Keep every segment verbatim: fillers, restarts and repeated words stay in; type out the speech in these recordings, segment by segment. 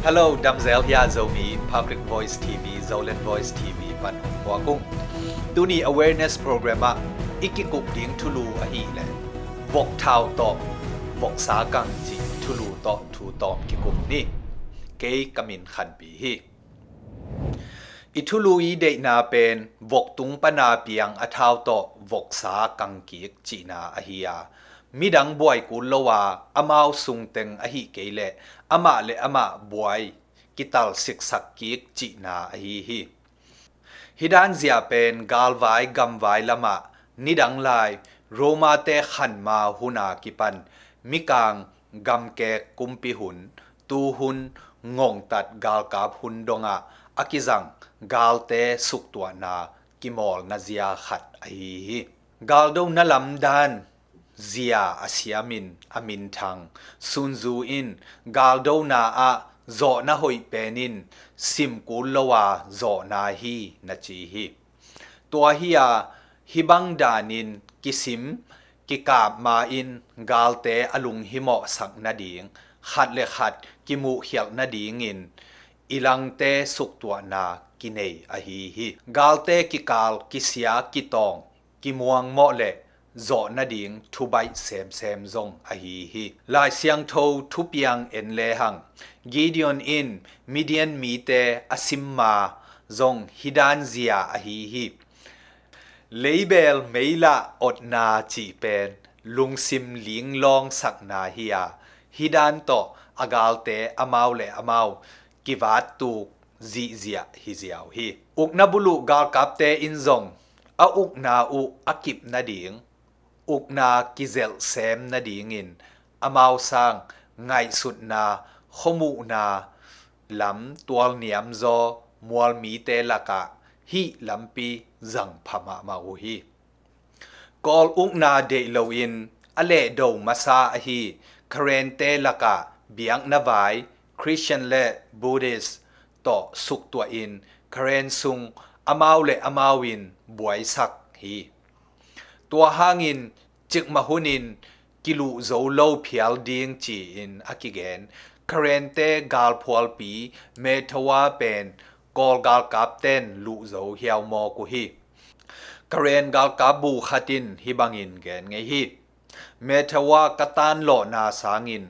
Hello, damzel hia? Zomi Public Voice T V, Zoland Voice T V pan hong muak ung. Tuni awareness program ah i kikup ding thulu ahih leh vok thau tawh voksa kang cih thulu tawh thu tawm kikup ni. Kei ka min Khanpi hi. I thulu i deihna pen vok tung pana piang a thau tawh voksa kang kik cihna ahi a, midang buai kul lo a, amau sungteng ahih kei leh amah le amah buai kital siksak kik cihna ahi hi. Hih dan zia pen galvai gamvai lamah nidang lai Roma-te khanma hun a kipan mikang gamkek kumpi hun, tuhun ngongtat galkap hun dongah a kizang galte suktuahna kimawlna zia khat ahi hi. Galdona lamdan zia a siamin a minthang Sun Tzu in galdona ah zawhna hoih pen in sim kul lo a zawhna hi, na ci hi. Tua hi a, hih bang danin kisim kikap ma-in galte a lunghimawhsak nading, khat le khat kimuhkhialh nadingin i langte suktuahna kinei ahi hi. Galte kikal, kisia, kitawng, kimuangmawh le zawh nading thubaih semsem zong ahi hi. Lai Siangtho thupiang en lehang Gideon in Midian mite a simma zong hih dan zia ahi hi. Leibel meilah otna cih pen lungsim linglawngsakna hi a, hih dan tawh a galte amau le amau kivattuk zihziah hi ziau hi. Ukna buluh galkapte in zong a ukna uh a kip nading, ukna kizelh sem nadingin amau sang ngaihsutna, khuamuhna lam tualniamzaw mualmite lakah hih lampi zangpha mahmah uh hi. Kawl ukna deih loin a lehdo masa ahi Karen-te lakah biakna vai Christian le Buddhist tawh suktuahin Karen sung amau le amau in buaisak hi. Tua hangin cikmah hunin kiluh zo lo phial ding ci-in a kigen Karen-te galphualpi Methowa pen Kawl galkapten luh zo hiaumawk uh hi. Karen galkap bu khat in hih bangin gen ngei hi. Methowa ka tanlawhna sangin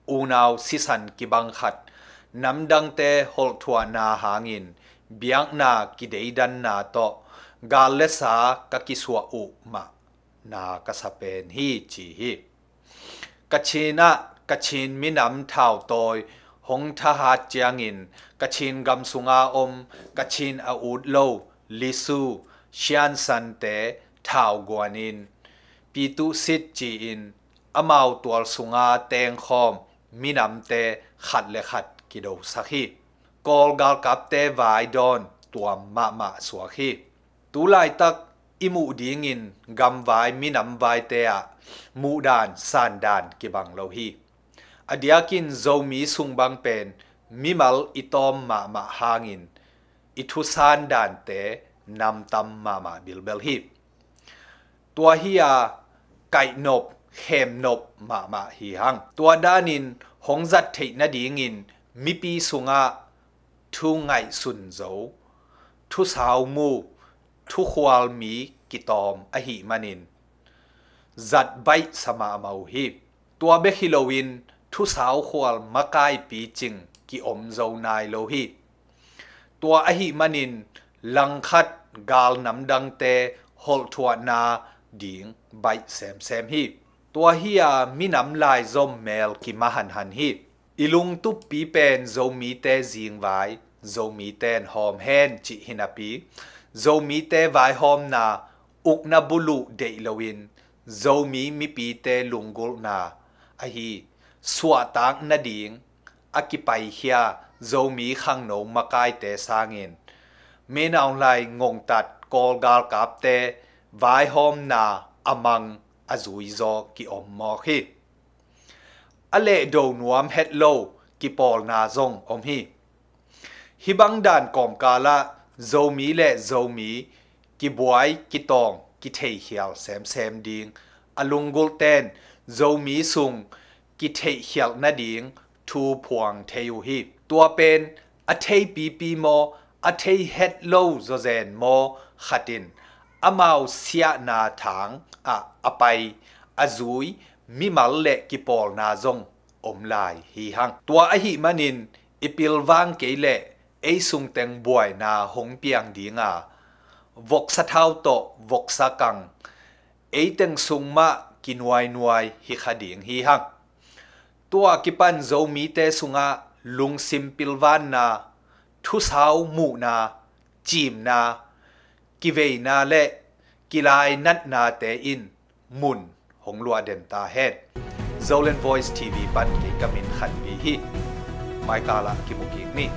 unau sisan kibang khat, namdangte holhthuahna hangin biakna kideidanna tawh gal le sa ka kisuah uh mah na ka sa pen hi, ci hi. Kachin ah Kachin minam thautawi hong thahat ciangin Kachin gam sunga om Kachin a ut lo Lisu, Shan San-te thauguanin Pitusit ci-in amau tual sunga tengkhawm minamte khat le khat kidosak hi. Kawl galkapte vai dawn tuam mahmah suak hi. Tulaitak i muh dingin gamvai minam vaite ah muhdan sandan kibang lo hi. A diakin Zomi sung bang pen mimal i tawm mahmah hangin i thusan dante namtam mahmah bilbel hi. Tua hi a kaihnop khemnop mahmah hi hang. Tua danin hong zat theih nadingin mipi sungah thu ngaihsun zo, thusau mu, thukhual mi kitawm ahih manin zat baihsa mahmah uh hi. Tua bek hi loin thusau khual makaipi cing kiom zo nai lo hi. Tua ahih manin langkhat gal namdangte holhthuahna ding baih semsem hi. Tua hi a minam laizom mel kimah hanhan hi. I lungtuppi pen Zomite zingvai, Zomiten hawm hen cih hinapi, Zomite vaihawmna ukna buluh deih loin Zomi mipite lunggulhna ahi suahtak nading a kipaikhia Zomi khangno makaite sangin Min Aung Hlaing ngongtat Kawl galkapte vaihawmna a mang a zuizaw kiom mawk hi. A lehdo nuam het lo kipawlna zong om hi. Hih bang dan kawmkalah Zomi le Zomi kibuai kitawng kitheikhial semsem ding a lunggulhten Zomi sung kitheihkhialh nading thu phuang thei uh hi. Tua pen a theipipi maw, a thei het lo zawzen maw khat in amau siahna thang ah a pai a zui mimal le kipawlna zong om lai hi hang. Tua ahih manin i pilvang kei leh ei sungteng buaina hong piang dinga, voksa thau tawh voksa kang eiteng sung mah kinuainuai hi kha ding hi hang. Tua kipan Zomite sungah lungsim pilvanna, thusau muhna, cimna, kiveina le kilainatnate in mun hong luah den ta hen. Zoland Voice T V pan kei ka min Khan Gei hi. Maikal ah kimu kik ni.